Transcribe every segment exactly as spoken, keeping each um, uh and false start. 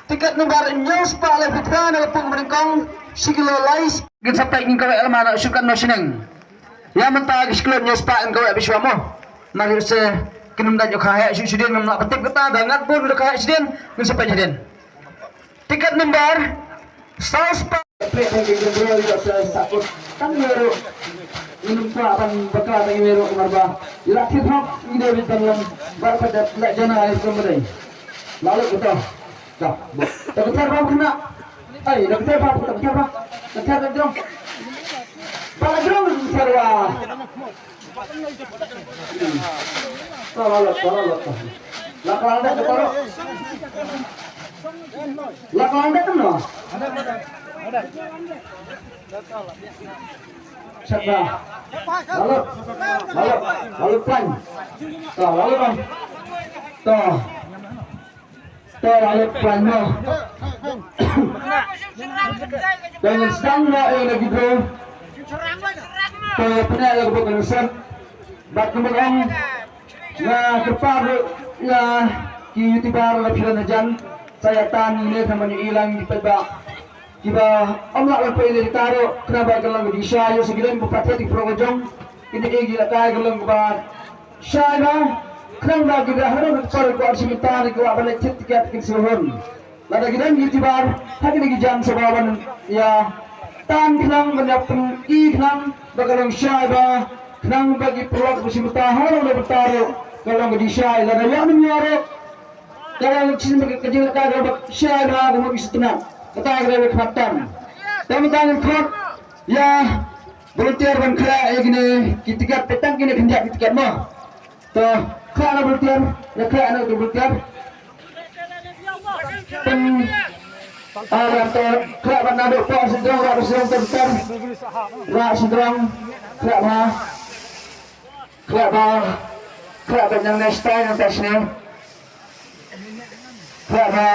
Tiket number hynñiew spah laiphew phra na ka pung ba nyngkong, shi kilo lai spah. Ngin sa peit ngin kawek lama na shongkhat Nongshonong. Ïa mynta ki shi kilo hynñiew spah ngin kawek bad shuwa mo. Namar ïa se kin ym dang ïoh kha heh shuh shuh dien, ngam lah ban tip kata, da ngat bun da kha heh shuh dien, ngin sa peit shuh dien. Tiket number saw spah. Peit ha ki jingïaroh ïa ka sakut. Tang ïaroh. Ngim kwah ban bakla tang ïaroh namar ba ïa la thip hok ngi dei ban lam ba ka dep la jana ai kum dei. Lalu betul. Dah. Dah betul bang kena. Ai, dah betul bang, dah betul bang. Betul dah jong. Ba la jong betul wah. Tara lut, tara lut. La klang dek, tara. La klang dek, no. Shakra. La lut. La lut. La lut, plan. Ta, la lut, plan. Ta. Te la leh plan mo. Te ngin sdang mo ïa la ki draw. Te pyneh ïa ka bok ka nusat. Bad kumba ong nga kyrpad ruh ïa ki YouTuber la phi don hajan. Sa ïa tan ïa ne tang ban ïohi lang ki paidbah kiba ym lah ban poi ïa kita ruh khnang ba ka long ka jingshisha ïa sa ki don ba pat ïa ki pro ka jong. Kine ki la kai ka long kaba Shai ba, khnang ba ki da harum ka por ko ar shi minit ki wa ban leit thied tiket kin shu hun. Lada ki don YouTuber ha kine ki jan sha ba ban ïa tan khnang ban ïa pyni khnang ba ka long shai ba khnang ba ki paralok ba shi mata ha long da bynta ruh ka long ka jingshai. Lada ïa mynta ruh ka long ka jingshai ba ka mut ki sngewtynnat. Kata ka dei ka khmat tam. Te mynta ngin khot ïa volunteer ban khleh ïa kine ki tiket, peit tang kine khyndiat ki tiket mo. To, khleh na volunteer, ïa khleh na ki volunteer. Pyn, ah, to, khleh ban naduh pok sindrong, rah sindrong, ter ter. Rah sindrong, khleh ba. Khleh ba. Khleh ba nang next time, nang test ne. Khleh ba,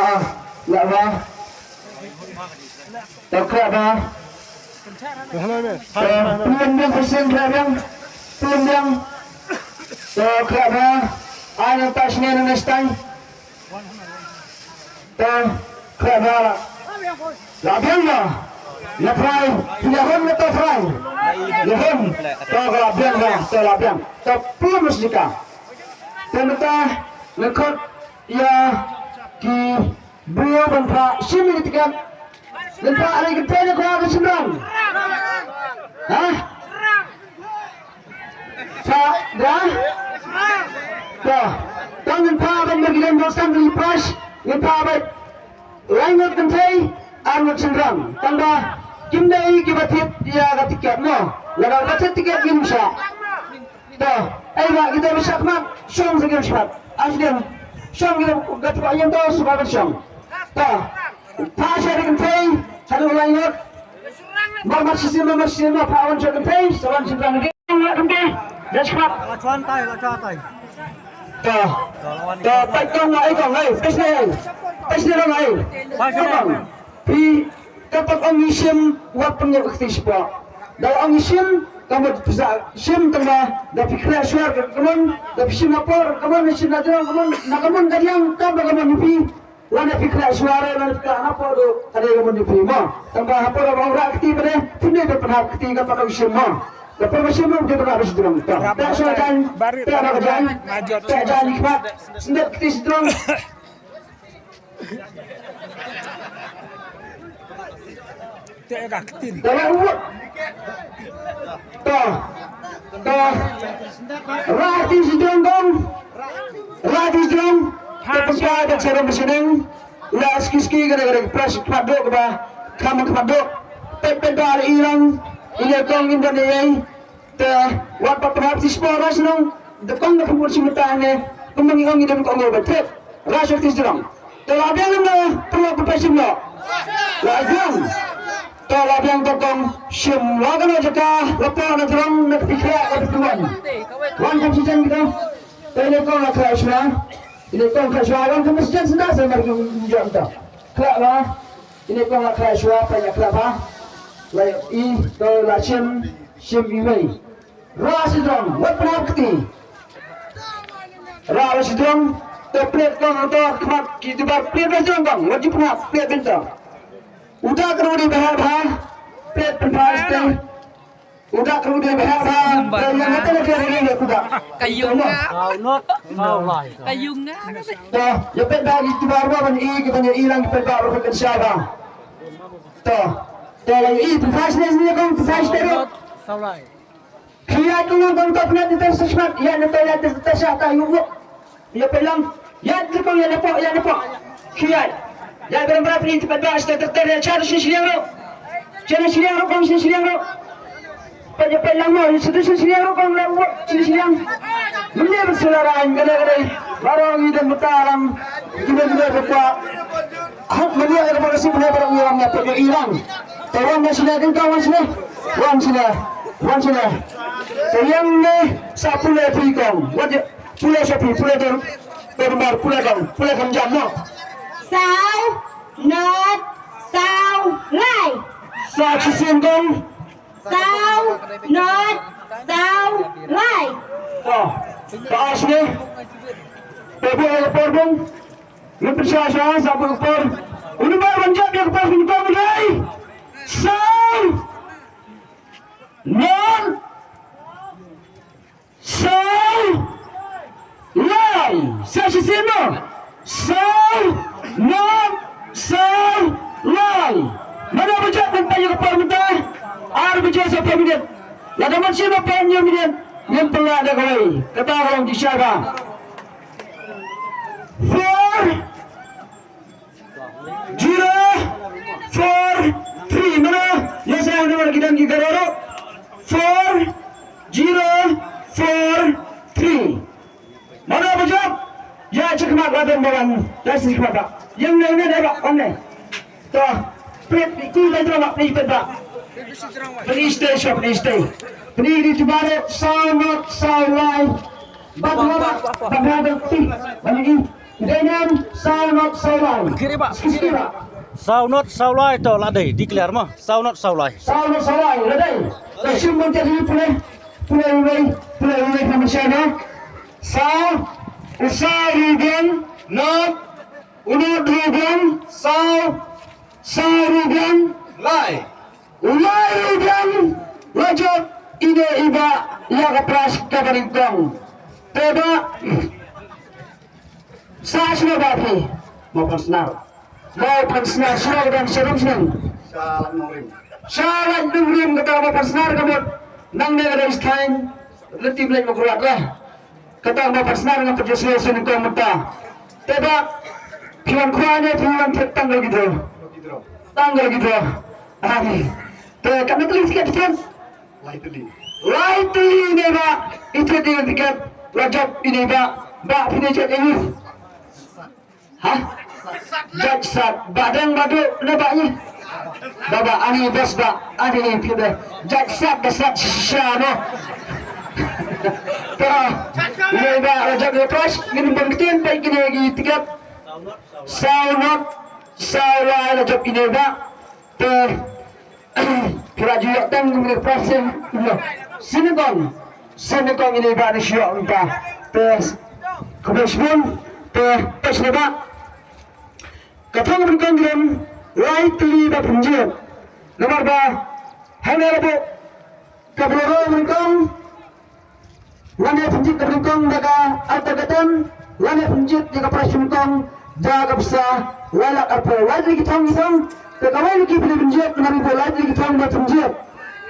khleh ba. To khleh ba. To pynlong biang, pynlong biang. Pynlong biang. To khleh ba. Ai nang test ne nang next time. To khleh ba. La biang ba. La fry. Ïa hon na to fry. Ïa hon. To la biang ba. To la biang. To pynlong biang. Te mynta nga khot ïa ki briew ban phah shim ïa ki tiket. Ngin phah ha ri kynthei ne kwah ka shynrang? Ha? Sa da? To. Tang ngin phah ban ba ki don ba san ki prize. Ngin phah ban lai ngut kynthei, ar ngut shynrang. Tang ba kim dei kiba thied ïa ka tiket mo. Lada ba thied tiket kim shah. To, ai ba kita ba shah khmat, shong sa kim shah. Asdem, shong kita ba ïa to suba ba shong. To, phah sha ri kynthei, sha ri lai ngut. Mar mar shisien, mar mar shisien, phah wan sha kynthei, sa wan sha kynthei. Kynthei, da shah khmat. La chuan tai, la chuan tai. To, to, peit kong ai kong ai, peit sha ai. Peit sha ai. Peit sha ai. Phi, ka pat ong ngi shim, wat pynïoh ka kti shapoh. Da ong ngi shim, ka mut pisa shim tang ba, da phi khleh shuwa ka mon, da phi shim hapoh ka mon, shim na jrong ka mon, na ka mon ka diang, ka ba ka mon phi. Lada phi khleh shuwa re, lada phi khleh hapoh ruh, ka dei ka mon phi mo. Tang ba hapoh ruh ong rah kti ba dei, phi ne da pynhap kti ka pat ong shim mo. Da pynhap shim mo, da pynhap shim mo. Te shuwa jan, te ba ka jan, te jan ikmat, sendek kti sdrong. Te ka ktin. Te la wut. To. To. Rati sidong dong. Rati sidong. Te pengka de cheram sini. La ski ski kena kena press khmat dok ba. Kham khmat dok. Pet pet ba ilang. Ini kong indan ei. Te wat pat pynhap shi spah ruh shnong, da kong da pynbun shi mynta ne, kumba ngi ong ngi dem kong ba trep. Ruh sha kti jrong. Te la biang ne, pynlong pynpait shim lo. La biang. Te la biang to kong shim la ka na jaka, la pa na jrong, na ka pi khleh, ka pi wan. Wan kam shi jan kita. Te ne kong la khleh shwa. Ne kong khleh shwa, wan kam shi jan senda sa mar ki jong ta. Khleh la. Ine kong la khleh shuwa, pa ïa khleh ba. La i to la shim, shim iwei. Ruh shi jrong, wat pynhap kti. Ra ba shi drong, to plet kong to khmat ki dubar plet ba drong kong, wat ju pngat plet bin to. Uta kru di ba ha ba, plet pynphai stay. Uta kru di ba ha ba, to yang kata kata ni ni kuda. Kayung nga. Kayung nga. To, ya pet ba ki dubar ba ban i, ki ban ya i lang ki pet ba ba kan sha ba. To, to lang i pynphai stay ni kong, pynphai stay. Khia tu nang kong to pnat ni ter sesmat, ya ni to ya ter sesat ta yu. Ya pelang, ya tu kong ya nepo, ya nepo. Khia. Ya berang berap ni tempat bah, sita ter ter ya char sini sini ro. Char sini ro kong sini sini ro. Pada pelang mo, sini sini sini ro kong la wo, sini sini. Mene bersulara ang kena kena. Barang ni dan mataram. Kita juga berkuat. Hak mene ada bersi mene barang yang nyata dia hilang. Tolong dah sini kan kawan sini. Wan sini. Wan sini. Tolong ni sa pule phi kong. Wat pule sa phi pule dor. Dor mar pule kong. Pule kong jam no. Saw, not, saw, lai. Sa chisin kong. Saw, not, saw, lai. Oh, ta sini. Pebu ya perbung. Ngi pynshah shah sa bun por. Uni ba ban jop ïa ka por ngi kong dei. Saw. Not. Saw. Lai. Sa shisien mo. Saw. Not. Saw. Lai. Mano ba jop ban pynjop ïa ka por mynta. Ar baje sa phew minit. Lada mat shi ba phew minit. Ngin pynlait da kawei. Kata ka long ki shaba. Four zero four three. Mano ïa sa namar ki dang ki garoro. Four zero four three. Mano ba jop? Ïa check mark la dang bawan. Ïa check mark ba. Ïa ne ne ne ba. Ong ne. To. Prit ni ku dang drama ni pet ba. Please stay shop, please stay. Please di tibare sound not sound line. Bad wara bad wara ti bani i. Dengan sound not sound line. Kiri ba. Kiri ba. Sound not sound line to la dei declare ma. Sound not sound line. Sound not sound line la dei. Kashim ban jadi pule pule pule pule pule pule pule. Saw, saw rubiang, not, unot rubiang, saw, saw rubiang, lai. U lai rubiang la jop ine i ba ïa ka prize kaba nyngkong. Te ba sa sngewbha phi mo phan snar. Mo phan snar sngewbha dang sharum sngewbha. Sha lait nongrim kata mo phan snar ka mut. Nangne ka dei stain. Lynti Blei mo kruat lah. Kata mo phan snar nga pynjah sngewbha sngewbha mynta. Te ba phi wan khwa ne phi wan tang ka lucky draw. Tang ka lucky draw. Ani. Te katno tylli tiket tiket? Lai tylli. Lai tylli ne ba. Itu dia tiket. La jop ine ba. Ba phi ne jop ine. Ha? Judge sat ba dang ba duk ne ba ni. Ba ba ani bas ba ani ni pide. Judge sat ba sat shisha no. Ta. Ine ba la jop ne pras ngin bang ktien ba kine ki tiket. Saw not saw lai la jop ine ba. Te Pura ju ïoh tang kum ne pras ïa. Sini kong. Sini kong ine ba ne shu ïoh mynta. Te khublei shibun. Te te sini ba. Ka thong ban kong grim lai tylli ba pynjit. Namar ba hangne la buh ka Bolero ban kong. Lane pynjit ka nyngkong da ka Alto K ten, lane pynjit ïa ka prize nyngkong da ka pisa lai lak arphew. Lai tylli ki thong ki thong, te kawei na ki pynjit, na ki buh lai tylli ki thong ba pynjit.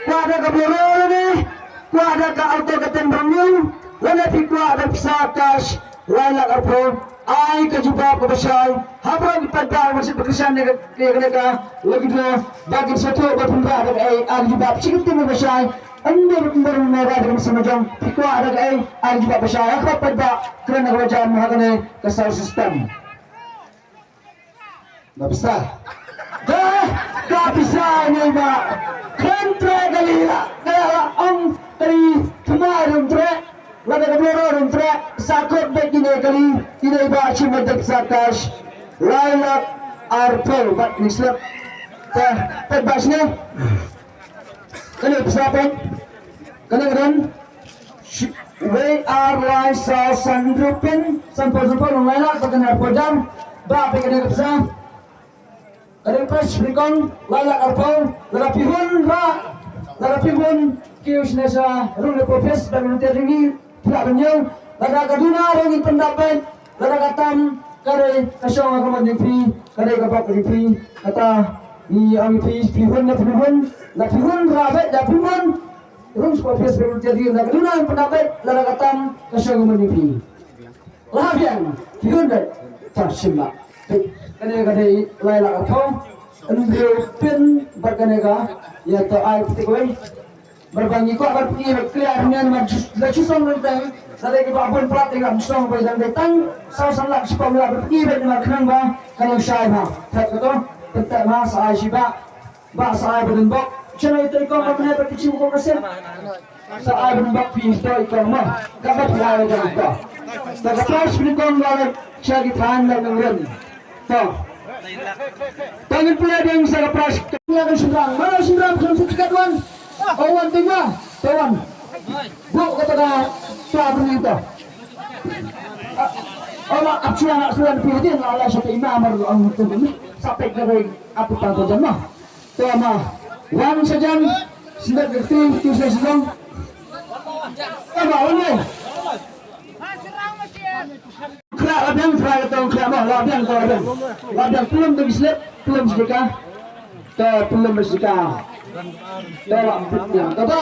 Kwah da ka Bolero lane, kwah da ka Alto K ten brand new, lane phi kwah da pisa cash lai lak arphew. Ai ka jubab kaba shai, ha baroh ki paidbah ba sngewbha kyrshan ïa ka, ïa kane ka lucky draw, ba kin sa thoh ba pynrah da kaei, ai ka jubab shi kyntien ba shai. Ym dei ba pynrah da ka mynsiem jong, phi kwah da kaei, ai ka jubab ba shai, ha kaba paidbah, kren da kaba jan, ha kane ka sound system. Ka pisa. Ka, ka pisa ne ba. Kren treh kali la, ka la ong kali thymmai ruh treh. Lada ka Bolero ruh treh, sa kot bad kine kali, kine ba shim bad ka pisa cash lai lak arphew bad kine slip. Te, te ba shine. Kane pisa pun. Kane kren. Shi-, Wei ar lai saw san hynriew pin, sanphew sanphew, nonglai lak, ba kane arphew hajar, ba phi kane ka pisa. Ka dei prize pynïakong lai lak arphew, lada phi hun rah, lada phi hun kiew shane sha rung da office, da volunteer ring ngi, phi lah ban ïoh, lada ka duna ruh ngin pyndap beit, lada ka tam ka dei ka shong ka mon jong phi, ka dei ka bok jong phi, kata ngi ong ïa phi, phi hun ne phi hun, lada phi hun rah beit, lada phi hun rung sha office, da volunteer ring ngi, lada ka duna ngin pyndap beit, lada ka tam ka shong ka mon jong phi. Lah biang, ki hun dei. Ta shim lah. Kane ka dei lai lak arphew. Hynriew pin bad kane ka. Ïa to ai pyntik wei. Bad ba ngi kwah ban pyni bad clear hangne namar ju-, la ju song rynteng. Sa dei kiba bun palat ïa ka song ba dang dei tang saw san lak, shu kwah ban pyni bad namar khnang ba ka long shai ma. Thep ka to. Pyntek ma sa ai shi ba. Ba sa ai ban bok. Chano ito i kong ba kane ba kichi ko ka sen. Sa ai ban bok phi ito i kong ma. Ka ba phi ai ban bok. Sa ka prize phi kong ba cha ki than da nang ren. To. To ngin pule ding sa ka prize. Ya kan shimrang. Mana shimrang kan sa tiket wan. Oh, wan tinggal. To wan. Bok kata ka sa beri to. Oh, ma ap chuang nak suan phi din la la sa imam mar ang tu. Sa pek ka ap tang to jama. To ma, wan sajan, sendek gerti, tu sa sedang. To ma, wan ni. Khlak la biang, khlak la tong, khlak ma, la biang, to la biang. La biang, pelum tu bislep, pelum sedekah. To, pelum sedekah. To la, ya, to ba.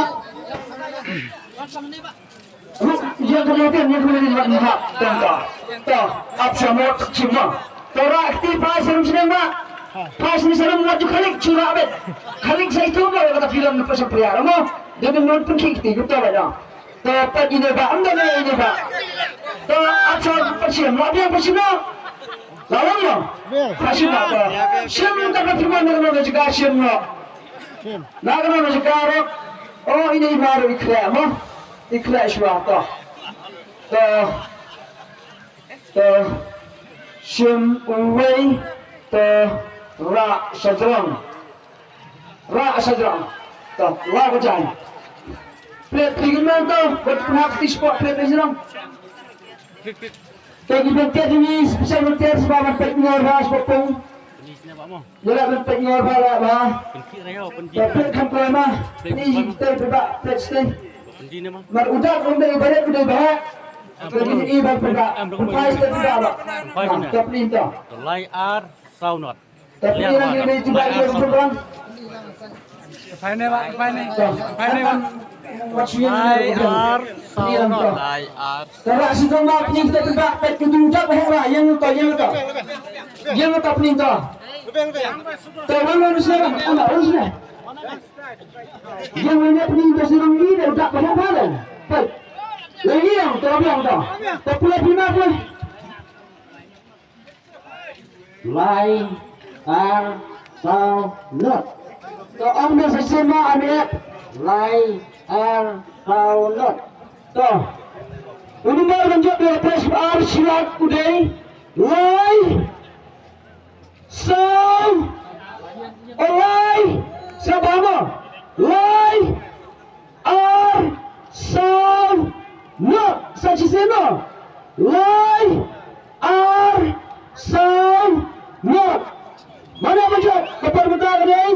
Ruh, ïa ka mungkin, ïa ka mungkin, ïa ka mungkin, to, to, ap sha mo, chim mo. To, ra, kti, phai, sarum, snem, ba. Phai, snem, sarum, wat ju khalik, chu ra, bet. Khalik, sa itu, ba, kata film, na pasal pria, mo. Dia bin non pun kik, kti, gitu, ba, dah. To, pat ini, ba, anda, ba, ini, ba. To, ap sha, pachim, mo, dia, pachim, mo. Lawan, mo. Pachim, mo, to. Shim, kata, film, na, na, na, juga, shim, mo. Na, na, na, juga, ro. Oh, ini, baru, ikhlak, mo. Ikhlak shuwa to. To. To. Shim uwei. To. Ra shajrong. Ra shajrong. To. La bajan. Plate pingin man to. Buat pernah peti sport plate pingin. To, ki bengket ini special bengket sebab bengket ngor ras popong. Ïa la ban peit ngor ba la ba. Pynkhih raya, pynkhih. Te peit kham kloi ma. Pynkhih. Ni te pynbah peit stay. Pynkhih ne ma. Mar u dak um dei baret u dei ba. Pynkhih i ba pynbah. Pynkhih stay pynbah ba. Pynkhih ne. Te pynkhih to. Lai ar saw not. Te pynkhih lagi dei tiba dia pynbah. Pynkhih ne ma, pynkhih ne. Pynkhih ne ma. Lai ar saw not. Lai ar. Te ba shu dang ba pynkhih te ba peit ku dang jap heh ba ïeng to ïeng to. Ïeng to pynkhih to. Te wan wan sne ba wan wan sne. Ïeng wan pynkhih to shu dang ïeng te jap heh ba le. Peit. Le ïeng to ïeng to. Te pule pynkhih pule. Lai ar saw not. To ong ne sa sima ane. Lai ar saw not. To. U number ban jop ïa ka prize ar shilak u dei lai saw. O lai saw ba mo. Lai ar saw not. Sa shisien mo. Lai ar saw not. Mano ba jop? Ka por mynta ka dei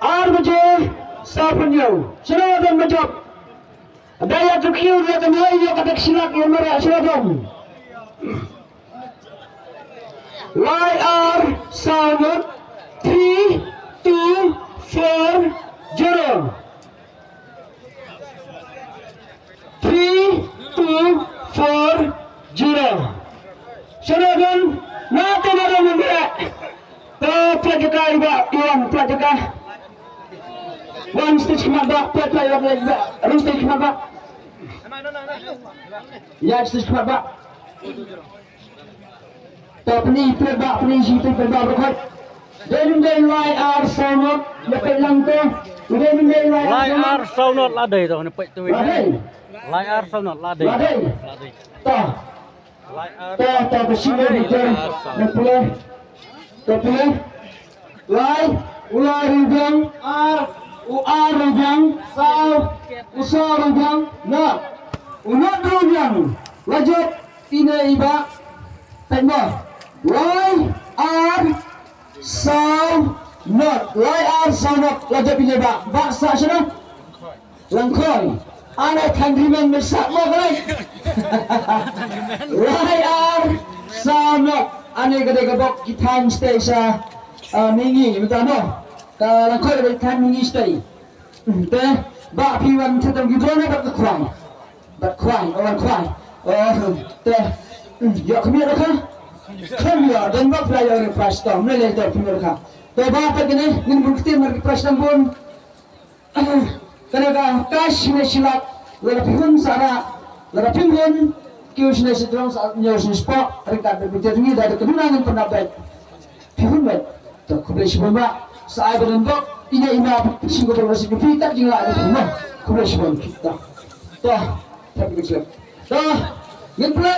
ar baje saw phew hynñiew. Shano don ba jop? Da ïa ka kiew ïa ka nai ïa ka dak shilak ïa mara shano don. Lai ar saw not. Three two four zero. Three two four zero. Shano don na te na don nang bira. To pla jaka iba iwan pla jaka. Wan stage khmat ba pla pla iwan pla iba. Rung stage khmat ba. Ya stage khmat ba. To pynkhih pynkhih ba pynkhih shi pynkhih ba ba khot. Dei dei lai ar saw not le pynlang to. Dei dei lai ar saw not. Lai ar saw not la dei to ne peit to. La dei. Lai ar saw not la dei. La dei. La dei. To. Lai ar. To to to shi ne dei. Ne pule. To pule. Lai, u lai rubiang, ar, u ar rubiang, saw, u saw rubiang, not. U Nod Runiang, la jop ine i Bah. Peit mo. Lai ar saw nod. Lai ar saw nod. La jop ine i Bah. Bah sah shano? Lyngkhoi. Ane thaiñ rimen me sah mo ka lai. Lai ar saw nod. Ane ka dei ka bok ki thaiñ shatei sha, ah, mihngi. Mynta mo. Ka Lyngkhoi ka dei thaiñ mihngi shatei. Te, Bah phi wan thied tang ki drone bad ka khwai. Bad khwai, oh, wan khwai. Oh, te, ïoh khmih ruh kha. Khmih, don bok phi la ïoh ri prize to, mlei lei to khmih ruh kha. To Bah, pat kane, ngin bun ktien mar ki prize tang bun. Kane ka cash shane shi lak, lada phi hun sa rah, lada phi hun, kiew shane shi tyrong sa ñiew shane shi poh, ryngkat bad bynta ngi da ka duna ngin pyndap bad. Phi hun bad. To, khublei shibun Bah. Sa ai ba don bok, ine i ma phi shim ka bor ba sih phi tat jinglah ine phi ma. Khublei shibun. To. To. Happy Christmas. To. Ngin pynlait.